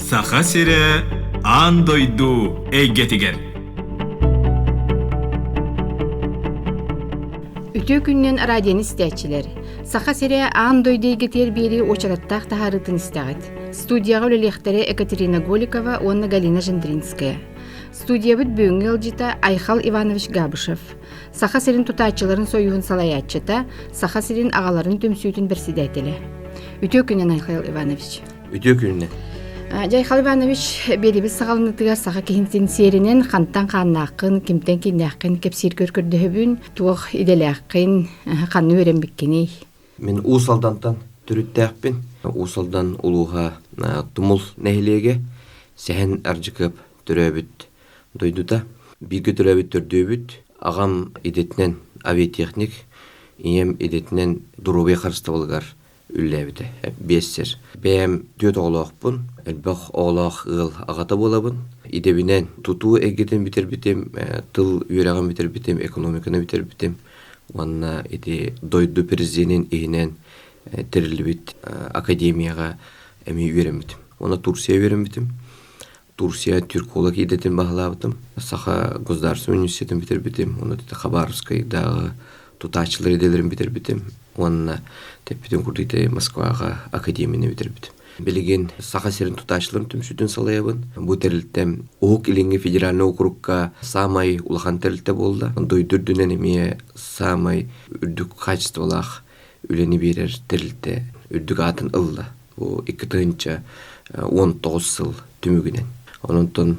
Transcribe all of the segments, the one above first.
Саха сирэ аан дойду эйгэтигэр. Үтүө күнүнэн радионы истээччилэр! Саха сирэ аан дойду эйгэтигэр биэрии уочараттаах таһаарыытын истэҕит. Студияҕа үлэлиэхтэрэ Екатерина Голикова уонна Галина Жендринская. Студиябыт бүгүҥҥү ыалдьыта Айхал Иванович Габышев. Саха сирин тутааччыларын сойууһун салайааччыта, Саха сирин аҕаларын түмсүүтүн бэрэссэдээтэлэ. Үтүө күнүнэн, Айхал Иванович! Үтүө күнүнэн. Дьайхал Иванович, биэрибит саҕаланытыгар саха киһинтин сиэринэн хантан хааннааххын, кимтэн киннээххин кэпсииргэр көрдөһөбүн, туох идэлээххин, ханна үөрэммиккиний? Мин Уус Алдантан төрүттээхпин. Уус Алдан улууһа Тумул нэһилиэгэ, Сэһэн Ардьыкыап төрөөбүт дойдута. Бииргэ төрөөбүт төрдүөбүт. Аҕам идэтинэн авиатехник, ийэм идэтинэн доруобуйа харыстабылыгар үлэлээбитэ биэс сир. Бэйэм түөрт оҕолоохпун, элбэх оҕолоох ыал аҕата буолабын. Идэбинэн тутуу эйгэтин бүтэрбитим, тыл үөрэҕин бүтэрбитим, экономиканы бүтэрбитим уонна ити дойду президенин иһинэн тэриллибит академияҕа эмиэ үөрэммитим. Уонна Турция үөрэммитим. Турция тюрколог идэтин баһылаабытым. Саха государственнай университетын бүтэрбитим. Уонна Хабаровскайдааҕы тутааччылар идэлэрин бүтэрбитим. Уонна тэппитим курдук ити Москваҕа академияны бүтэрбитим. Билигин Саха сирин тутааччыларын түмсүүтүн салайабын. Бу тэрилтэм Уһук Илиҥҥи федеральнай округка саамай улахан тэрилтэ буолла. Дойду үрдүнэн эмиэ саамай үрдүк хаачыстыбалаах үлэни биэрэр тэрилтэ үрдүк аатын ылла. Бу 2019 сыл түмүгүнэн. Онон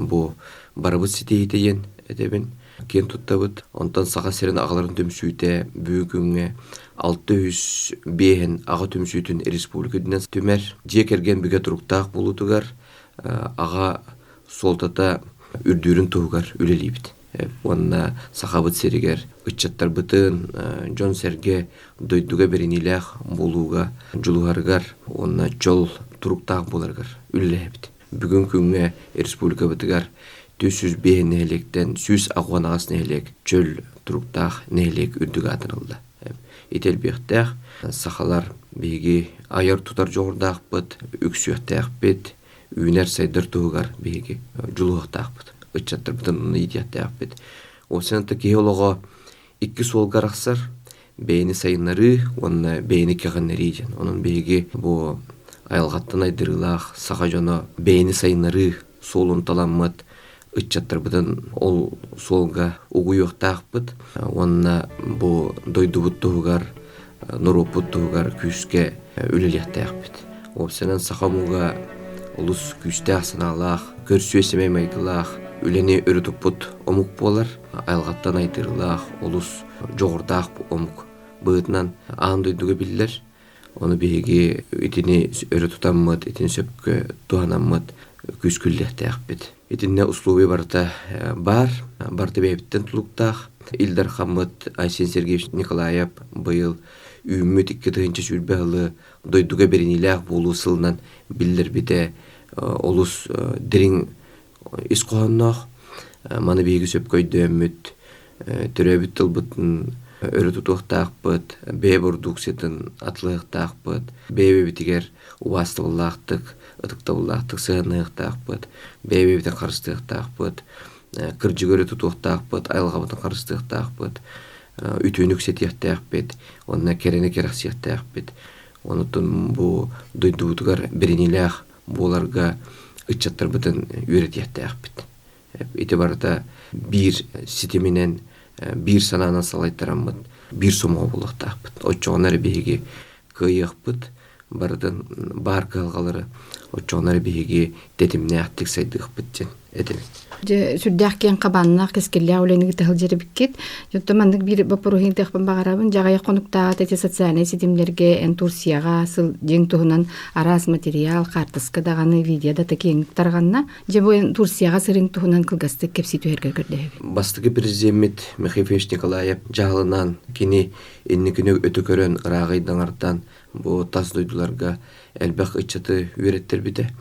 бу барыбыт ситиһиитэ диэн этэбин. Киэн туттабыт. Онтон Саха сирин аҕаларын түмсүүтэ бүгүн күҥҥэ 605 аҕа түмсүүтүн республика үрдүнэн түмэр. Дьиэ кэргэн бигэ туруктаах буолуутугар аҕа суолтата үрдүүрүн туһугар үлэлиибит. Уонна Сахабыт сиригэр ыччаттарбытын, дьон-сэргэ дойдуга бэриниилээх буолууга дьулуһарыгар уонна дьол туруктаах буоларыгар үлэлэһэбит. Бүгүн күҥҥэ республикабытыгар 405 нэһилиэктэн 168 нэһилиэк чөл туруктаах нэһилиэк үрдүк аатын ылла. Ити элбиэхтээх. Сахалар биһиги айар-тутар дьоҕурдаахпыт, үксүөхтээхпит, үүнэр-сайдар туһугар биһиги дьулуһуохтаахпыт, ыччаттарбытын онно иитиэхтээхпит. Уопсайынан киһи олоҕо икки суолга арахсар, бэйэни сайыннарыы уонна бэйэни кэҕиннэрии диэн. Онон биһиги бу айылҕаттан айдарыылаах саха дьоно бэйэни сайыннарыы суолун таламмыт, ыччаттарбытын ол суолга угуйуохтаахпыт уонна бу дойдубут туһугар, норуоппут туһугар күүскэ үлэлиэхтээхпит. Уопсайынан саха омуга олус күүстээх санаалаах, көрсүө сэмэй майгылаах, үлэни өрө туппут омук буолар. Айылҕаттан айдарыылаах, олус дьоҕурдаах омук быһыытынан аан дойдуга биллэр. Ону биһиги итини өрө тутаммыт, итини сөпкө туһанаммыт күүскүллүөхтээхпит. Итиннэ условия барыта баар, барыта бэйэбиттэн тутулуктаах. Ил Дархаммыт Айсен Сергеевич Николаев быйыл үүммүт 2020 сылы дойдуга бэриниилээх буолуу сылынан биллэрбитэ олус дириҥ ис хоһоонноох. Маны биһиги сөпкө өйдөөммүт, төрөөбүт тылбытын өрө тутуохтаахпыт, бэйэ бородууксуйатын атылыахтаахпыт, бэйэ-бэйэбитигэр убаастабыллаахтык, ытыктабыллаахтык сыһыаннаһыахтаахпыт, бэйэ-бэйэбитин харыстыахтаахпыт, кырдьыгы өрө тутуохтаахпыт, айылҕабытын харыстыахтаахпыт, үтүөнү үксэтиэхтээхпит уонна кэрэни кэрэхсиэхтээхпит. Онон бу дойдубутугар бэриниилээх буоларга ыччаттарбытын үөрэтиэхтээхпит. Ити барыта биир ситиминэн, биир санаанан салайтараммыт, биир сомоҕо буолуохтаахпыт. Оччоҕуна эрэ биһиги кыайыахпыт, барытын баар кыһалҕалары оччоҕуна эрэ биһиги тэтимнээхтик сайдыахпыт диэн этим. Дьэ, сүрдээх киэҥ хабааннаах, кэскиллээх үлэни ыыта сылдьар эбиккит. Дьонтон маннык биир боппуруоһун ыытыахпын баҕарабын. Дьаҕайах хонуктааҕыта ити социальнай ситимнэргэ эн Турцияҕа сыл дьиҥ туһунан араас материал, хаартыска даҕаны, видео да киэҥник тарҕанна. Дьэ, бу эн Турцияҕа сырыҥ туһунан кылгастык кэпсии түһэргэ көрдөһөбүн. Бастакы президеммит Михаил Ефимович Николаев дьаһалынан кини инникини өтө көрөн ырааҕы ыйдаҥартан бу тас дойдуларга элбэх ыччаты үөрэттэрбитэ.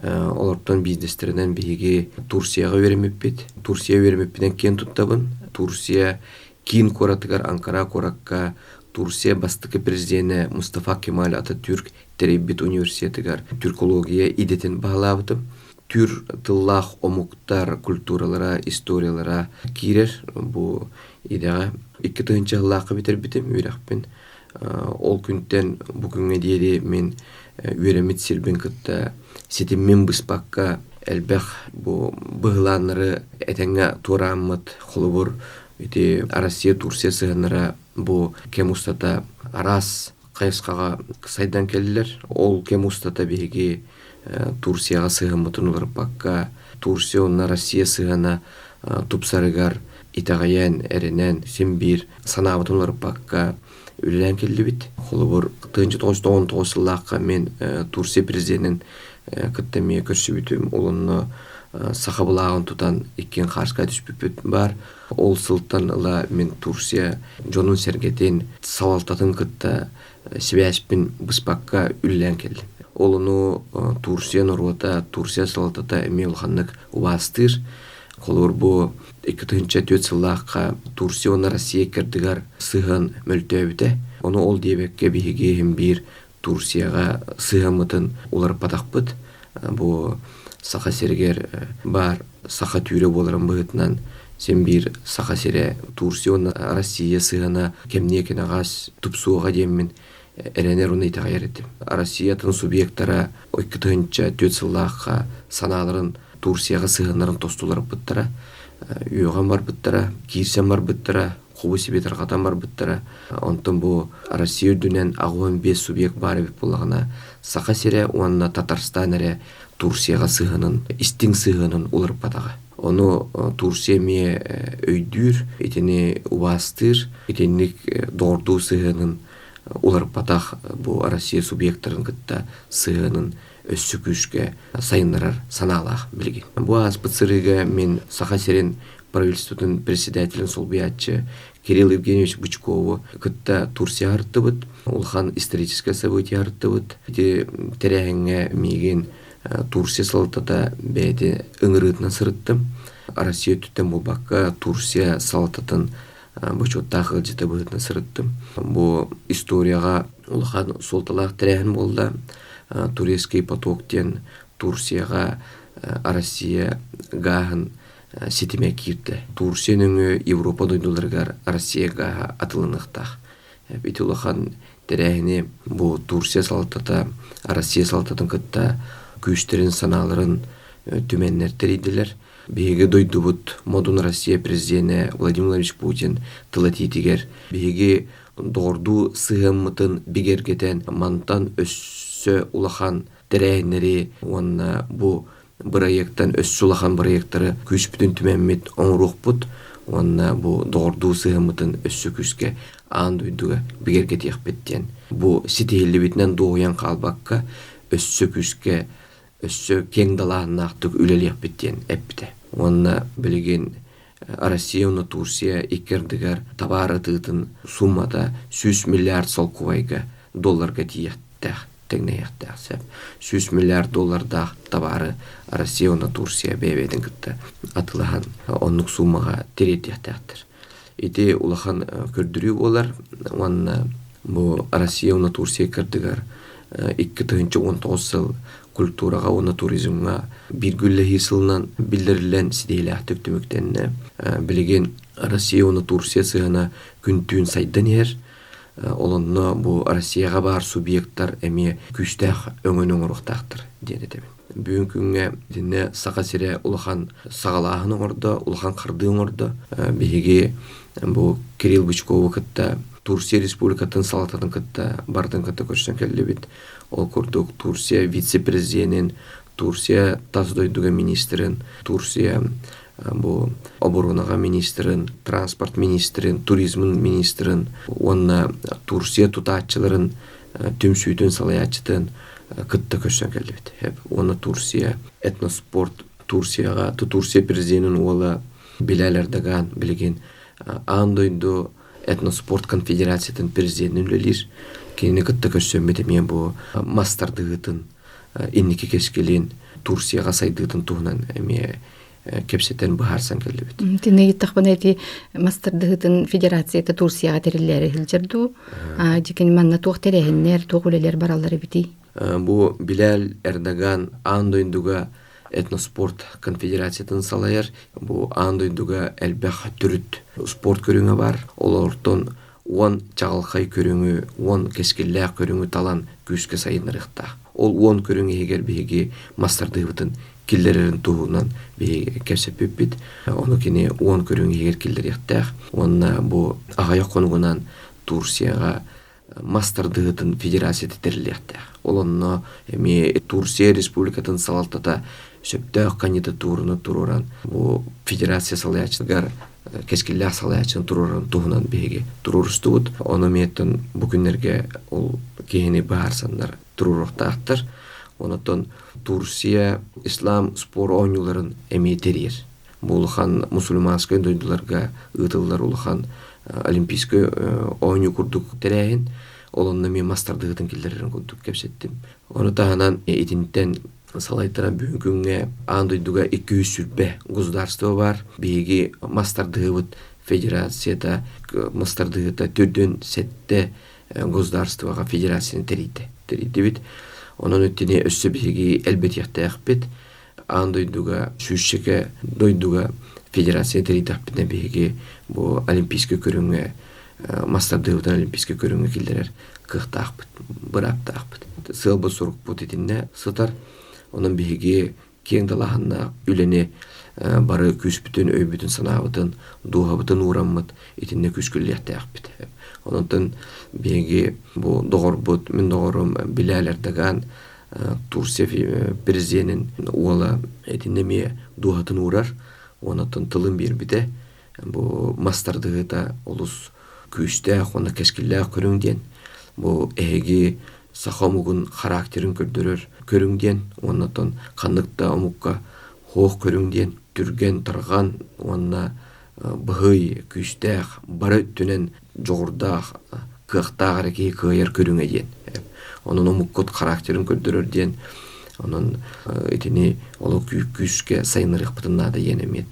Олортон бизнестэринэн биһиги Турцияҕа үөрэммиппит. Турция үөрэммиппинэн киэн туттабын. Турция киин куоратыгар Анкара куоракка Турция бастакы президенэ Мустафа Кемаль Ататүрк тэрийбит университетыгар тюркология идэтин баһылаабытым. Түүр тыллаах омуктар культуралара, историялара киирэр бу идэҕэ. 2000 сыллаахха бүтэрбитим үөрэхпин. Ол күнтэн бу күҥҥэ диэри мин үөрэммит сирбин кытта ситиммин быспакка элбэх бу быһылааннары этэҥҥэ туорааммыт холобур ити Россия Турция сыһыаннара бу кэм устата араас хайысхаҕа сайдан кэллилэр. Ол кэм устата биһиги Турцияҕа сыһыаммытын уларыппакка, Турция уонна Россия сыһыана тупсарыгар итэҕэйэн, эрэнэн, син биир санаабытын уларыппакка үлэлээн кэллибит. Холобур, 1999 сыллаахха мин Турция президенин кытта эмиэ көрсүбүтүм. Ол онно саха былааҕын тутан иккиэн хаарска түспүппүт баар. Ол сылтан ыла мин Турция дьонун-сэргэтин, салалтатын кытта сибээспин быспакка үлэлээн кэллим. Ол ону Турция норуота, Турция салалтата эмиэ улаханнык убаастыыр. Холобур, бу 2004 сыллаахха Турция уонна Россия иккардыгар сыһыан мөлтөөбүтэ. Ону ол диэбэккэ биһиги иһин биир Турцияҕа сыһыаммытын уларыппатахпыт. Бу Саха сиригэр баар саха түүрэ буоларын быһыытынан син биир Саха сирэ Турция уонна Россия сыһыана кэмниэ кэнэҕэс тупсуоҕа диэммин эрэнэр уонна итэҕэйэр этим. Россиятын субъектара 2004 сыллаахха санааларын Турцияҕа сыһыаннарын тосту уларыппыттара, үөҕэн барбыттара, киирсэн барбыттара, хобу себе тарҕатан барбыттара. Онтон бу Россия үрдүнэн 85 субъект баар эбит буоллаҕына, Саха сирэ уонна Татарстан эрэ Турцияҕа сыһыанын, истиҥ сыһыанын уларыппатаҕа. Ону Турция эмиэ өйдүүр, итини убаастыыр, итинник доҕордуу сыһыанын уларыппатах бу Россия субъектарын кытта сыһыанын өссө күүскэ сайыннарар санаалаах билигин. Бу ааспыт сырыыга мин Саха сирин правительствотын председателин солбуйааччы Кирилл Евгеньевич Бычкову кытта Турция артыбыт, улахан историческое событие артыбыт. Ити тэрээһиҥҥэ миигин Турция салалтата бэйэтин ыҥырыытынан сырыттым. Россия өттүттэн буолбакка Турция салалтатын бочуоттаах ыалдьыта быһыытынан сырыттым. Бу историяҕа улахан суолталаах тэрээһин буолла. Турецкий поток диэн Турцияҕа Россия гааһын ситимэ киирдэ. Турция нөҥүө Европа дойдуларыгар Россия гааһа атылыныахтаах. Ити улахан тэрээһини бу Турция салалтата Россия салалтатын кытта күүстэрин, санааларын түмэннэр тэрийдилэр. Биһиги дойдубут модун Россия президенэ Владимир Владимирович Путин тыл этиитигэр биһиги доҕордуу сыһыаммытын бигэргэтэн мантан өссө улахан тэрээһиннэри уонна бу бырайыактан өссө улахан бырайыактары күүспүтүн түмэммит оҥоруохпут уонна бу доҕордуу сыһыаммытын өссө күүскэ аан дойдуга бигэргэтиэхпит диэн бу ситиһиллибитинэн дуоһуйан хаалбакка өссө күүскэ өссө киэҥ далааһыннаахтык үлэлиэхпит диэн эппитэ. Уонна билигин Россия уонна Турция икки ардыгар табаар атыытын суммата 100 миллиард солкуобайга долларга тиийиэхтээх тэҥнэһиэхтээх сөп. 100 миллиард доллардаах табаары Россия уонна Турция бэйэ-бэйэтин кытта атыылаһан оннук суумаҕа тириэрдиэхтээхтэр. Ити улахан көрдөрүү буолар уонна бу Россия уонна Турция икки 2019 сыл культураҕа уонна туризмҥа бииргэ үлэлэһии сылынан биллэриллэн ситиһиилээхтик түмүктэннэ. Билигин Россия уонна Турция сыһыана күн-түүн сайдан иһэр. Ол онно бу Россияҕа баар субъектар эмиэ күүстээх өҥөнү оҥоруохтаахтар диэн этэбин. Бүгүн күҥҥэ итиннэ Саха сирэ улахан саҕалааһын оҥордо, улахан хардыы оҥордо. Биһиги бу Кирилл Бычкову кытта Турция Республикатын салалтатын кытта барытын кытта көрсөн кэллибит. Ол курдук Турция вице-президенин, Турция тас дойдуга министрин, Турция бу оборонаҕа министрин, транспорт министрин, туризмын министрин уонна Турция тутааччыларын түмсүүтүн салайааччытын кытта көрсөн кэллибит. Уонна Турция этноспорт Турцияҕа Турция президенин уола Билал Эрдоган билигин аан дойду этноспорт конфедерациятын президенин үлэлиир. Кинини кытта көрсөммүт эмиэ бу мас тардыһыытын инники кэскилин Турцияҕа сайдыытын туһунан эмиэ. кэпсэтэн быһаарсан кэллибит. Итиннэ ыйыттахпына ити мастардыһытын федерацията Турцияҕа тэриллээри сылдьар дуу? Дьикин манна туох тэрээһиннэр, туох үлэлэр бараллар эбитий? Бу Билал Эрдоган аан дойдуга этноспорт конфедерациятын салайар. Бу аан дойдуга элбэх төрүт спорт көрүҥэ бар. Олортон 10 чаҕылхай көрүҥү, 10 кэскиллээх көрүҥү талан күүскэ сайыннарыахтаах. Ол 10 көрүҥ иһигэр биһиги мастардыыбытын киллэрэрин туһунан биһиги кэпсэппиппит. Ону кини 10 көрүҥ иһигэр киллэриэхтээх. Уонна бу аҕыйах хонугунан Турцияҕа мас тардыһыытын федерацията тэриллиэхтээх. Ол онно эмиэ Турция Республикатын салалтата сөптөөх кандидатураны туруоран бу федерация салайааччытыгар кэскиллээх салайааччыны туруоран туһунан биһиги туруорустубут. Ону эмиэттэн бу күннэргэ ол киһини быһаарсаннар туруоруохтаахтар. Онотон Турция ислам спор оонньууларын эмиэ тэрийэр. Бу улахан мусульманскай дойдуларга ыытыллар улахан олимпийскай оонньуу курдук тэрээһин. Ол онно эмиэ мас тардыһыытын киллэрэрин курдук кэпсэттим. Ону таһынан итинтэн салайтаран бүгүн күҥҥэ аан дойдуга 220 государство баар. Биһиги мас тардыһыыбыт федерацията мас тардыһыыта төрдүн сэттэ государствоҕа федерацияны тэрийдэ. Тэрийдибит. Онон итини өссө биһиги элбэтиэхтээхпит. Аан дойдуга сүүсчэкэ дойдуга федерация тэрийдэхпитинэ биһиги бу олимпийскай көрүҥҥэ мас тардыһыытын олимпийскай көрүҥҥэ киллэрэр кыахтаахпыт, бырааптаахпыт. Сыалбыт сорукпут итиннэ сытар. Онон биһиги киэҥ далааһыннаах үлэни бары күүспүтүн, өйбүтүн, санаабытын, дууһабытын уураммыт итиннэ күүскүллүөхтээхпит. Онон биһиги бу доҕорбут, мин доҕорум Билал Эрдоган Турция президенин уола итиннэ эмиэ дууһатын уурар, онон тылын биэрбитэ. Бу мас тардыһыыта олус күүстээх уонна кэскиллээх көрүҥ диэн. Бу эһиги саха омугун характерын көрдөрөр көрүҥ диэн уонна оттон ханнык да омукка хоох көрүҥ диэн түргэн-тарҕан уонна быһый, күүстээх, бары өттүнэн дьоҕурдаах, кыахтаах эрэ киһи кыайар көрүҥэ диэн. Онон омуккут характерын көрдөрөр диэн онон итини олох күүскэ сайыннарыахпытын наада диэн эмиэ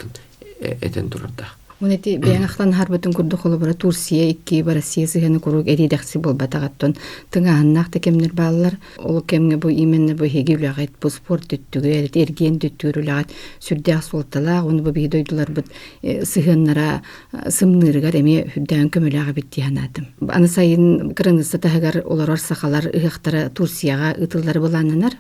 этэн турардаах. Уон ити бэйэҥ ахтан аһарбытын курдук холобура Турция икки Россия сыһыаны куруук эриэдэхси буолбатаҕыттан тыҥааһыннаах да кэмнэр бааллар. Ол кэмҥэ бу именно бу эһиги үлэҕит, бу спорт өттүгэр, эргиэн өттүгэр үлэҕит сүрдээх суолталаах. Уонна бу биһиги дойдуларбыт сыһыаннара сымныырыгар эмиэ үрдээн көмөлөөх эбит дии санаатым. Аны сайын кыраныысса таһыгар олорор сахалар ыһыахтара Турцияҕа ыытыллары былааннанар.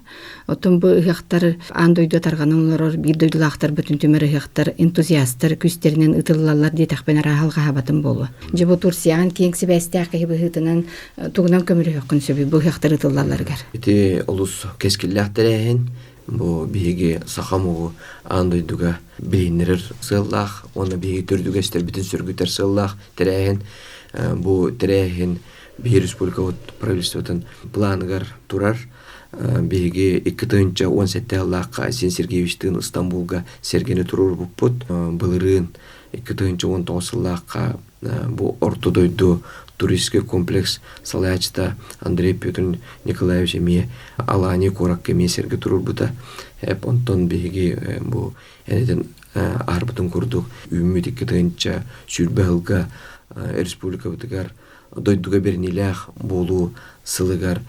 Оттон бу ыһыахтар аан дойду тарҕанан олорор биир дойдулаахтарбытын түмэр ыһыахтар энтузиастар күүстэринэн ыытыллаллар диэтэхпинэ арааһалҕаһаабатым буолуо. Дьэ бу Турцияҕын киэҥ сибээстээх киһи быһыытынан тугунан көмөлөһүөххүн сөбүй бу ыһыахтар ыытыллалларыгар? Ити олус кэскиллээх тэрээһин. Бу биһиги саха омугу аан дойдуга билиһиннэрэр сыаллаах уонна биһиги төрүт үгэстэрбитин сөргүтэр сыаллаах тэрээһин. Бу тэрээһин биһи республикабыт правительствотын планыгар турар. Биһиги 2017 сыллаахха Айсен Сергеевичтыын Стамбулга сэргэни туруорбуппут. Былырыын 2019 сыллаахха бу Орто дойду туристическай комплекс салайааччыта Андрей Петр Николаевич эмиэ Алания куоракка эмиэ сэргэ туруорбута. Онтон биһиги бу энэтин аарбытын курдук үүммүт 2020 сылга республикабытыгар дойдуга бэриниилээх буолуу сылыгар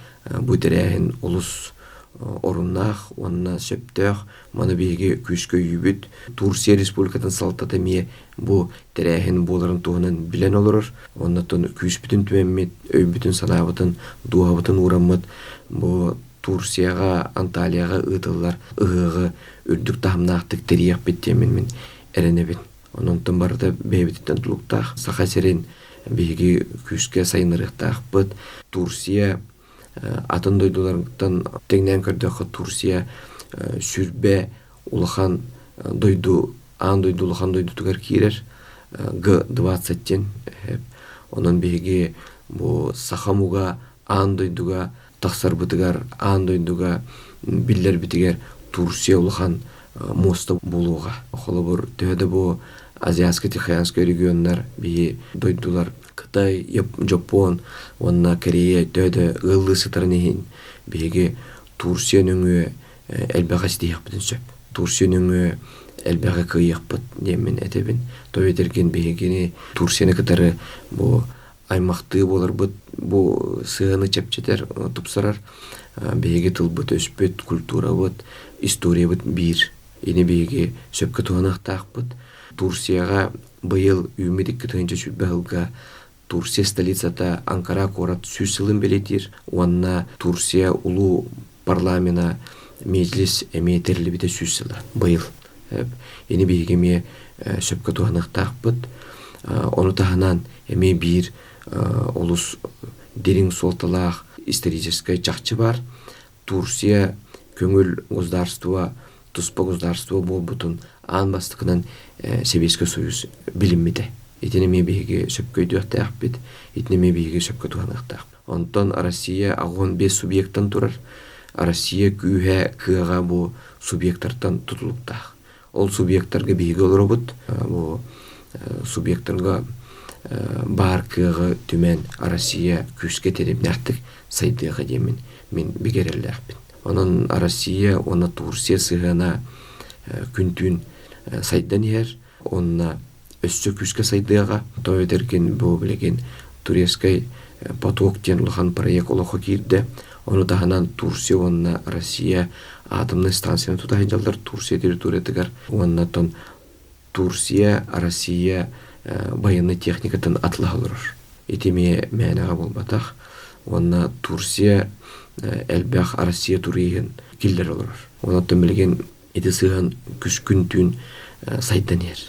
бу тэрээһин олус оруннаах уонна сөптөөх. Маны биһиги күүскэ өйүүбүт. Турция Республикатын салалтата эмиэ бу тэрээһин буоларын туһунан билэн олорор. Оннуттан күүспүтүн түмэммит, өйбүтүн-санаабытын, дууһабытын уураммыт бу Турцияҕа, Анталияҕа ыытыллар ыһыаҕы үрдүк таһымнаахтык тэрийиэхпит диэммин мин эрэнэбин. Онон барыта бэйэбититтэн тутулуктаах. Саха сирин биһиги күүскэ сайыннарыахтаахпыт. Турция атын дойдулартан тэҥнээн көрдөххө Турция сүрбэ улахан дойду аан дойду улахан дойдутугар киирэр Г-20 диэн. Онон биһиги бу саха омуга аан дойдуга тахсарбытыгар, аан дойдуга биллэрбитигэр Турция улахан муоста буолуоҕа. Холобур, төһө да бу Азиатско-Тихоокеанскай регионнар биһи дойдулар Кытай, Дьоппуон уонна Корея төһө да ыаллыы сытарын иһин биһиги Турция нөҥүө элбэх ситиһиэхпитин сөп. Турция нөҥүө элбэҕи кыайыахпыт диэммин этэбин. Тоҕо этэргин биһигини Турцияны кытары бу аймахтыы буоларбыт бу сыһыаны чэпчэтэр, тупсарар. Биһиги тылбыт-өспүт, культурабыт, историябыт биир. Ини биһиги сөпкө туһаныахтаахпыт. Турцияҕа быйыл үүммүт 2020 сылга Турция столицата Анкара куорат 100 сылын бэлиэтиир уонна Турция улуу парламена Меджлис эмиэ тэриллибитэ 100 сыла быйыл. Ини биһиги эмиэ сөпкө туһаныахтаахпыт. Ону таһынан эмиэ биир олус дириҥ суолталаах историческай чахчы баар. Турция көҥүл государство, туспа государство буолбутун аан бастакынан Сэбиэскэй Союз билиммитэ. Итини эмиэ биһиги сөпкө өйдүөхтээхпит, итини эмиэ биһиги сөпкө туһаныахтаахпыт. Онтон Россия 85 субъектан турар. Россия күүһэ, кыаҕа бу субъектартан тутулуктаах. Ол субъектарга биһиги олоробут. Бу субъектарга баар кыаҕы түмэн Россия күүскэ тэтимнээхтик сайдыаҕа диэммин мин бигэ эрэллээхпин. Онон Россия уонна Турция сыһыана күн-түүн сайдан иһэр. Уонна өссө күүскэ сайдыаҕа. Тоҕо этэргин бу билигин турецкай поток диэн улахан проект олоххо киирдэ. Ону таһынан Турция уонна Россия атомнай станцияны тута сылдьаллар Турция территориятыгар. Уонна оттон Турция, Россия военнай техникатын атылаһа олорор. Ити эмиэ мээнэҕэ буолбатах. Уонна Турция элбэх Россия туриһын киллэрэ олорор. Онон билигин ити сыһан күскүн-түүн сайдан иһэр.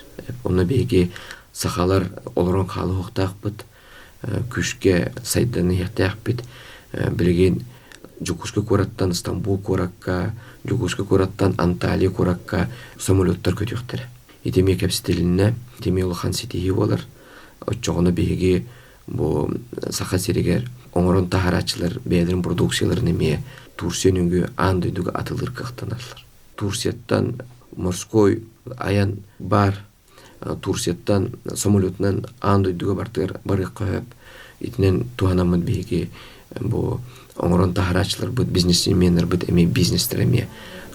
Онно биһиги сахалар олорон хаалыһыахтаахпыт, күүскэ сайдан иһиэхтээхпит. Билигин Дьокуускай куораттан Стамбул куоракка, Дьокуускай куораттан Анталия куоракка самолеттар көтүөхтэрэ. Ити эмиэ кэпсэтилиннэ, ити эмиэ улахан ситиһии буолар. Оччоҕуна биһиги бу Саха сиригэр оҥорон таһаарааччылар бэйэлэрин продукцияларын эмиэ Турция нөҥүө аан дойдуга атылыыр кыахтаналлар. Турцияттан морской айан баар, Турцияттан самолетунан аан дойдуга бартыгар барыахха сөп. Итинэн туһанаммыт биһиги бу оҥорон таһаарааччыларбыт, бизнесменнэрбит эмиэ бизнестэрэ эмиэ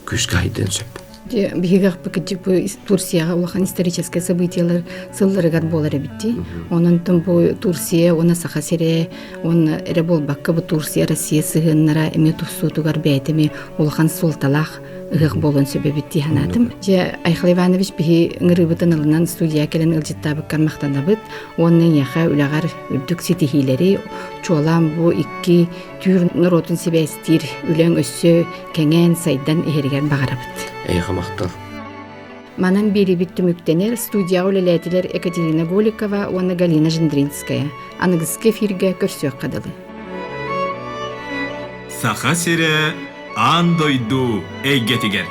күүскэ хайдыан сөп. Биһиги бу Турцияҕа улахан историческай событиелар сылларыгар буолар эбит дии. Онон бу Турция уонна Саха сирэ уонна эрэ буолбакка бу Турция Россия сыһыаннара эмиэ тупсуутугар бэйэтэ эмиэ улахан суолталаах ыһыах буолуон сөп эбит дии санаатым. Дьэ, Айхал Иванович биһи ыҥырыыбытын ылынан студия кэлэн ыалдьыттаабыккар махтанабыт уонна эйиэхэ үлэҕэр үрдүк ситиһиилэри, чуолаан бу икки түүр норуотун сибээстиир үлэҥ өссө кэҥээн сайдан иһэригэр баҕарабыт. Эйиэхэ махтал. Манан биэрибит түмүктэнэр студияҕа үлэлээтилэр Екатерина Голикова уонна Галина Жендринская. Аныгыскы эфиргэ көрсүөххэ дылы. Саха сирэ аан дойду эйгэтигэр.